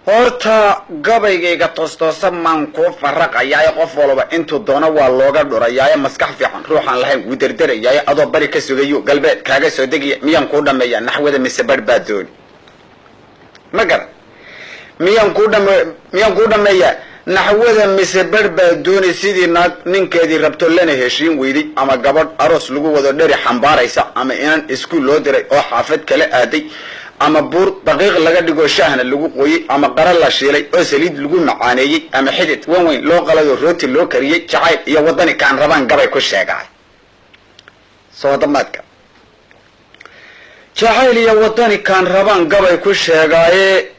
Horta gabaygayga toostoosan maan kuu faraqayaaye, qof walba intuu doono waa looga dhurayaaye, maskax fiican ruuxaan lahayn wuu derderayaaye, adoo bari ka sugayo galbeed kaaga soo degaya. Miyaan kuu dhameeyaa naxwada mise barh baa dooni? Ma garan, miyaan kuu dhame miyaan kuu dhameeyaa naxwada mise barh baa dooni? Sidii naag ninkeedii rabto lana heshiin weyday, ama gabadh aroos lagu wado dheri xambaaraysa, ama inan iskuul loo diray oo xaafad kala aaday, ama buur daqiiq laga dhigo shaahna lagu qooyey, ama qara la shiilay oo saliid lagu macaaneeyey, ama xidid wan weyn loo qalayoo rooti loo kariyey, jacayl iyo waddani kaan rabaan gabay ku sheegaay. Soo damaadka, jacayl iyo waddani kaan rabaan gabay ku sheegaaye.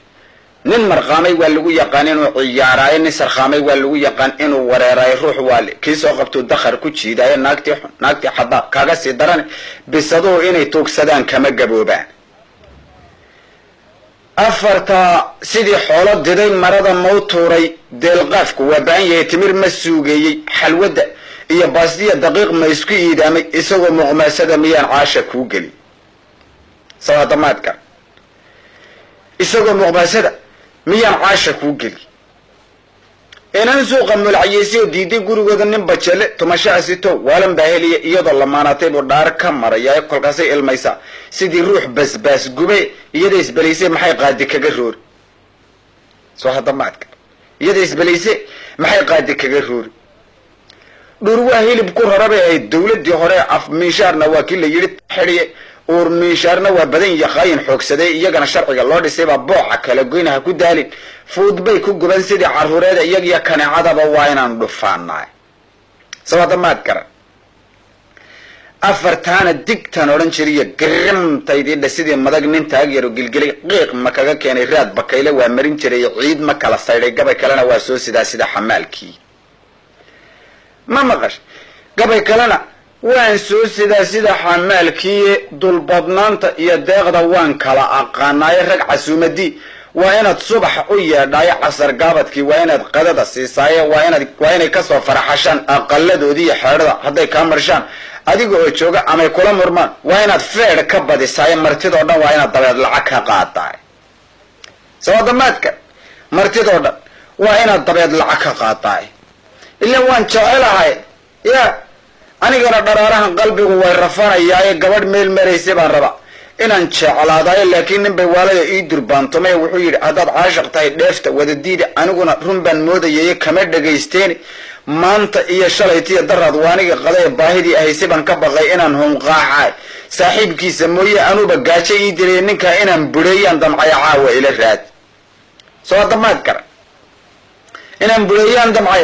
Nin marqaamay waa lagu yaqaan inuu ciyaaraayo, nin sarkhaamay waa lagu yaqaan inuu wareeraayo, ruux waale kii soo qabtuu dakhar ku jiidaayo, naagtii xun naagtii xadaa kaaga sii daran, bisaduhu inay tuugsadaan kama gaboobaan. Afartaa sidii xoolo diday marada mau tuuray, deelqaafku waa ba'an yahay, timir ma suugeeyey, xalwadda iyo baastiya daqiiq ma isku iidaamay, isagoo muqmaasada miyaan caasha kuu gelin? Sawaadamaadka, isagoo muqmaasada miyaan caasha kuu geli? Inan suuqa mulacyeysay oo diiday gurigooda nin bajele tumasho asito waalan baa heliya, iyadoo lamaanaatay buu dhaar ka maraya, kolkaasay ilmaysaa sidii ruux basbaas gube, iyada isbelaysay maxay qaadi kaga roori? Soo hadamaadka, iyada isbelayse maxay qaadi kaga roori? Dhur waa hilib ku rara bay ahayd dawladdii hore, af miishaarna waa kii la yidhi xidhiye, uur miishaarna waa badan iyo khaayin xoogsaday, iyagana sharciga loo dhisay baa booca kala goyna, ha ku daalin, fuud bay ku guban sidii carruureeda, iyagiyo kaneecadaba waa inaan dhufaanay. Sawadamaad garan, afartaana digtaan odhan jiriyo garamtaydii sidii madag nin taagyaro gilgilay, qiiq ma kaga keenay, raad bakayle waa marin jiray, ciid ma kala saydhay, gabay kalena waa soo sidaa sida xamaalkii. Ma maqash? Gabay kalena waan soo sidaa sida xamaalkii. Dulbadnaanta iyo deeqda waan kala aqaanaaye, rag casuumadii waa inaad subax u yeedhaayo, casar gaabadkii waa inaad qadada siisaaye, waa inay kasoo faraxashaan aqaladoodii iyo xeedhada, hadday kaa marshaan adiga oo jooga amay kula murmaan waa inaad feedh ka badisaaye, martidoo dhan waa inaad dabeed lacag ka qaadaay. Sawadamaadka, martidoo dhan waa inaad dabeed lacag ka qaadaay. Ila waan jecelahay ya, anigana dharaarahan qalbigu way rafanayaaye, gabadh meel maraysay baan rabaa inaan jeclaadaayo, laakiin nin bay waalada ii durbaantomay, wuxuu yidhi haddaad caashiq tahay dheefta wada diida, aniguna run baan moodayay kama dhagaysteeni, maanta iyo shalaytiyo daraad waaniga qadaye, baahidii ahaysay baan ka baqay inaan hunqaacay, saaxiibkiisa mooye anuuba gaajo ii dilay, ninkaa inaan bureeyaan damcaya, caawa ila raad. Soo hadamaad gara, inaan bureeyaan damcay,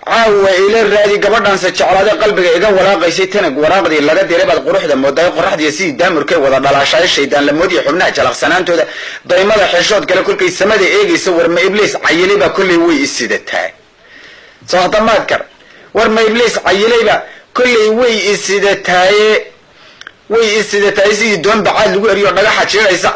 caawa ila raadi. Gabadhaanse jeclaaday qalbiga iga walaaqaysay, tanag waraaqdii laga diray baad quruxda moodaay, qoraxdiiyo sidii daamurkay wada dhalaashaay, shaydaan lamoodiya xubnaha jalaqsanaantooda, daymada xeshood kale kolkay samada eegaysa, war ma ibliis cayilaybaa kollay way isidataa. Soo hadamaad kara, war ma ibliis cayilayba kollay way isidataaye, way isidataaye, sidii doon bacaad lagu eriyo dhagaxa jiiraysa,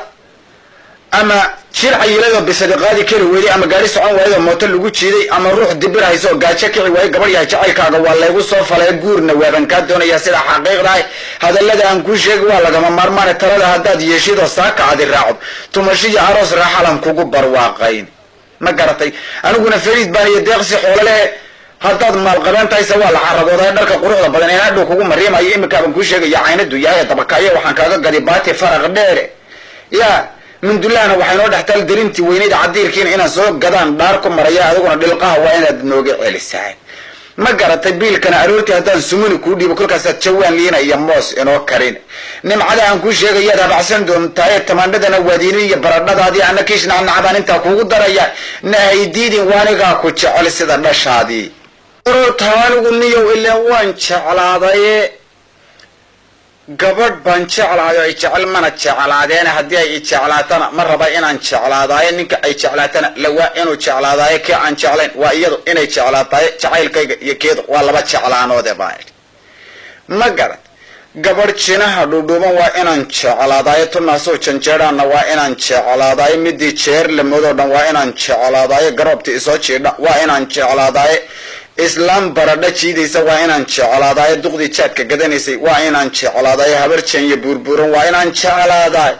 ama jir cayiladoo bisadi qaadi kari weyday, ama gaari socon waayadoo mooto lagu jiiday, ama ruux dibir hayso oo gaajo kici waayay, gabadh yahay jacaylkaaga waa laygu soo falay, guurna waaban kaa doonaya sida xaqiiqdahay, hadallada aan kuu sheegi waa lagama maarmaane, talada haddaad yeeshidoo saaka adi raacdo, tumashiyo aroos raaxalan kugu barwaaqayn. Ma garatay? Aniguna fariid baan iyo deeqsi xoolo lehe, haddaad maalqabeen tahayse waa la carabooday, dharka quruxda badan ee hadhow kugu mariimayo iminkaabaan kuu sheegaya, caynadu yahay dabakaayo, waxaan kaaga gadi baati faraq dheere ya mindulahna waxay noo dhextaal darintii weyneyd, cadiirkiina inaan soo gadaan dhaar ku maraya, adiguna dhilqaha waa inaad nooga celisaa. Ma garatay? Biilkana aroortii haddaan sumuni kuu dhiibo kolkaasaad jawaan liina iyo moos inoo karin, nimcada aan kuu sheegayaad habacsan doontaaye, tamaandhadana waadiinin iyo baradhadaadii, ana kiish nacnacbaan intaa kuugu daraya, nahaydiidin waanigaa ku jecel sida dhashaadii. Anigu niyow ilaan waan jeclaadaye, gabadh baan jeclahay oo ay jecel mana jeclaadeena, haddii ay i jeclaatana ma raba inaan jeclaadaayo, ninka ay jeclaatana lawaa inuu jeclaadaayo, kii aan jeclayn waa iyadu inay jeclaataayo, jacaylkayga iyo keedu waa laba jeclaanoode baa. Ma garat? Gabadh jinaha dhudhuuban waa inaan jeclaadaayo, tunaasoo janjeedhaana waa inaan jeclaadaayo, midii jeer lamoodoo dhan waa inaan jeclaadaayo, garoobta isoo jiidha waa inaan jeclaadaayo, islaam baradha jiidaysa waa inaan jeclaadaayo, duqdii jaadka gadanaysay waa inaan jeclaadaayo, habar jeenya buurbuuran waa inaan jeclaadaay.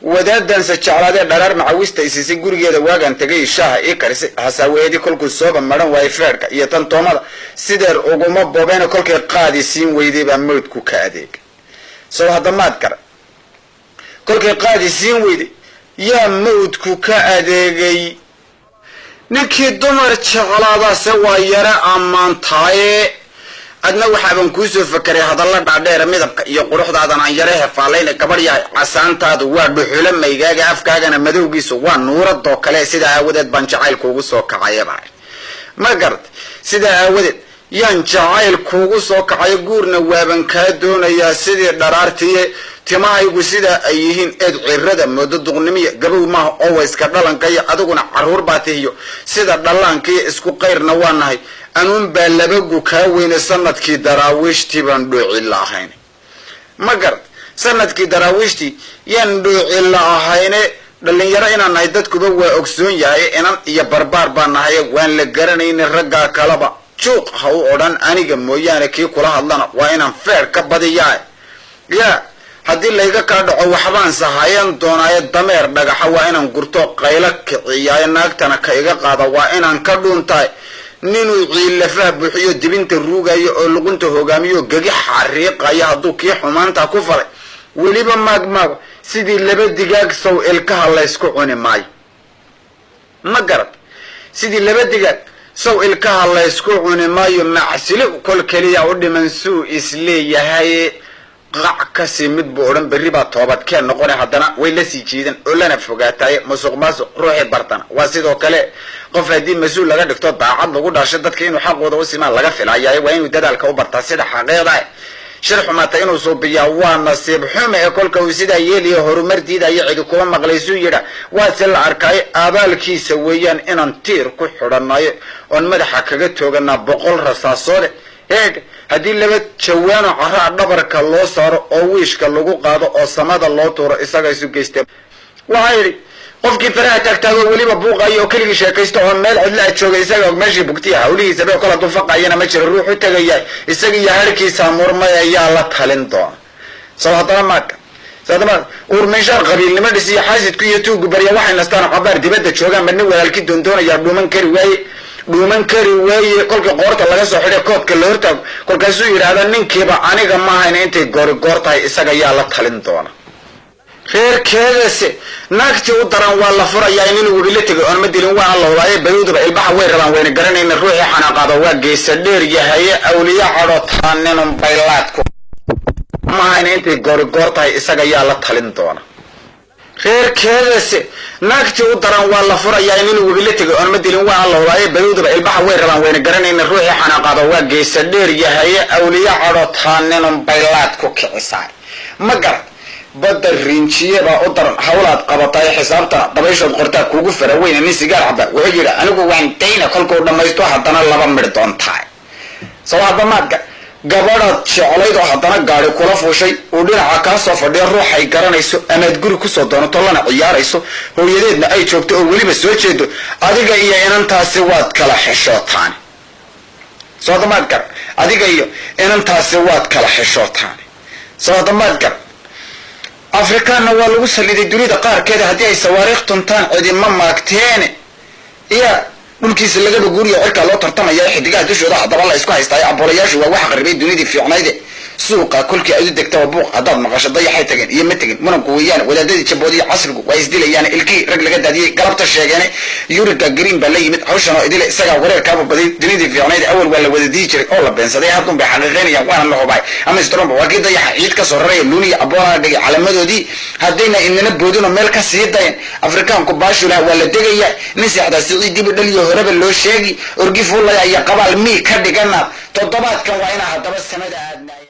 Wadaadanse jeclaadee dharaar macawista isiisay, gurigeeda waagaan tegay shaaha ii karisay, hasaaweedii kolkuu sooba maran waayay feerhka iyo tan toomada sideer uguma bobeena, kolkay qaadi siin weyday baa mawdku ka adeegay. Sow haddamaad gara, kolkay qaadi siin weyday yaa mawdku ka adeegay. Ninkii dumar jeclaadaase waa yare ammaantaaye, adna waxaaban kuusoo fakeray hadalla dhaadheera, midabka iyo quruxdaadan aan yare hefaalayna. Gabadh yahay, casaantaadu waa dhuxulo maygaaga, afkaagana madowgiisu waa nuuradoo kale, sidaa aawadeed baan jacayl kuugu soo kacayaba. Ma garat? Sidaa aawadeed yaan jacayl kuugu soo kacayo, guurna waaban kaa doonayaa sidii dharaartiye. Timahaygu sidaa ay yihiin eed cirada moodo, duqnimiya gabow maaha oo wayska dhalankaiyo, adiguna carruur baa tihiyo sida dhallaankiiyo isku qayrna waa nahay, anuun baa labagu kaa weyne, sanadkii daraawiishtii baan dhooci la ahayn. Ma garat? Sanadkii daraawiishtii yaan dhooci la ahayne. Dhalinyaro inaan nahay dadkuba waa ogsoon yahay, inan iyo barbaar baan nahay, waan la garanayna raggaa kalaba juuq ha u odhan aniga mooyaane, kii kula hadlana waa inaan feer ka badiyaa. Ya haddii layga kaa dhaco waxbaan sahayan doonaayo, dameer dhagaxa waa inaan gurto qaylo kiciyaayo, naagtana ka iga qaada waa inaan ka dhuuntahay. Ninuu ciilafaha buuxiyo dibinta ruugayo oo luqunta hogaamiyo gegi xariiqaya, hadduu kii xumaanta ku falay weliba maagmaago, sidii laba digaag sow ilkaha laysku cuni maayo. Ma garad? Sidii laba digaag sow ilkaha laysku cuni maayo. Macsilo kol keliya u dhiman suu isleeyahay, qac kasii mid buu odhan, berri baa toobadkeen noqona, haddana way la sii jiidan oo lana fogaataaye. Musuq maasuq ruuxii bartana waa sidoo kale, qof haddii mas-uul laga dhigto daacad lagu dhaasho, dadka inuu xaqooda u simaan laga filayaay, waa inuu dadaalka u bartaa sida xaqiiqda. Shir xumaata inuu suubiyaa waa nasiib xume, ee kolka uu sidaa yeeliya horumar diidaya, cidi kuma maqlaysuu yidha, waa se la arkaayo abaalkiisa weeyaan inaan tiir ku xidhanayo oon madaxa kaga tooganaa 100 rasaasoode. Eeg, haddii laba jawaano caraa dhabarka loo saaro oo wiishka lagu qaado oo samada loo tuuro, isaga isu geystee. Waxaa yidhi qofkii faraha taagtaago weliba buuqayo oo keligii sheekaysto oo meel cidla a jooga, isaga og meeshii bugtiya hawlihiisaba, kol hadduu faqayana ma jiro ruux u tegaya, isaga iyo harkiisa murmay ayaa la talin doona. Soo haddana maadka uurminshaar qabiilnimo dhis iyo xaasidku iyo tuugu barya waxay nastaan cabaar dibadda joogaan, madna walaalkii doondoonayaa dhuuman kari waaye, dhuuman kari waaye. Kolkii qoorta laga soo xidhay koodka la hortaago, kolkaasuu yidhaahda ninkiiba aniga maahayna, intay goori goor tahay isaga yaa la talin doona. Reerkeedase naagtii u daran waa la furayaa, inuu webi la tegay oon ma dilin waana la hubaaye. Badowdaba ilbaxa way rabaan wayna garanayna, ruuxii xanaaqaado waa geesa dheer yahaye. Awliya cadhotaa ninun baylaadku maahayna, intay goori goor tahay isaga yaa la talin doona. Reerkeedase naagtii u daran waa la furayaa, inuu webi la tegay oon ma dilin waana la hubaaye. Badowdaba ilbaxa way rabaan wayna garanayna, ruuxii xanaaqaado waa geesa dheer yahaye. Awliya cadhotaa ninun baylaad ku kicisaa. Ma garat? Badda rinjiye baa u daran hawlaad qabataay, xisaabtana dabayshood qortaa kuugu fara weyne. Nin sigaar caba wuxuu yidhi anigu waan dayna, kolkuu dhammaysto haddana laba midh doontaay. Soo haddamaadka gabadhaad jeclayd oo haddana gaadi kula fuushay, uu dhinaca kaa soo fadhiyo ruuxay garanayso, amaad guri kusoo doonato lana ciyaarayso, hooyadeedna ay joogto oo weliba soo jeedo, adiga iyo inantaasi waad kala xishootaan. Soo haddamaad gar, adiga iyo inantaasi waad kala xishootaan. Soo haddamaad gar, Afrikaanna waa lagu saliday dunida qaarkeeda, haddii ay sawaariikh tuntaan cidima maagteene. Iya dhulkiisa lagaba guuriyo cirkaa loo tartamaya, xidigaha dushooda haddaba la isku haystaayo, aboolayaashu waa waxa qaribay dunidii fiicnayde. Suuqa kolkii aad u degtaba buuq haddaad maqasho, dayaxay tageen iyo ma tegin muranku weeyaan, wadaadadii jaboodiyo casrigu waa isdilayaan, ilkii rag laga daadiyey galabta sheegeene. Yuriga Green baa la yimid hawshan oo idile, isagaa wareerkaaba baday dunidii fiicnayd, awal waa la wada dihi jiray oo la beensaday, haddun bay xaqiiqaynayaan waana la hubay. Ama stromba waa kii dayaxa ciid ka soo raraya, luuniya aboolana dhigay calamadoodii, haddayna inana boodinoo meel ka sii dayan. Afrikaanku baashulaha waa la degaya, nin seexdaa siciidibu dhaliyo horeba loo sheegi, orgi fuulaya iyo qabaal mii ka dhigana. Toddobaadkan waa inaa haddaba samada aadnaay.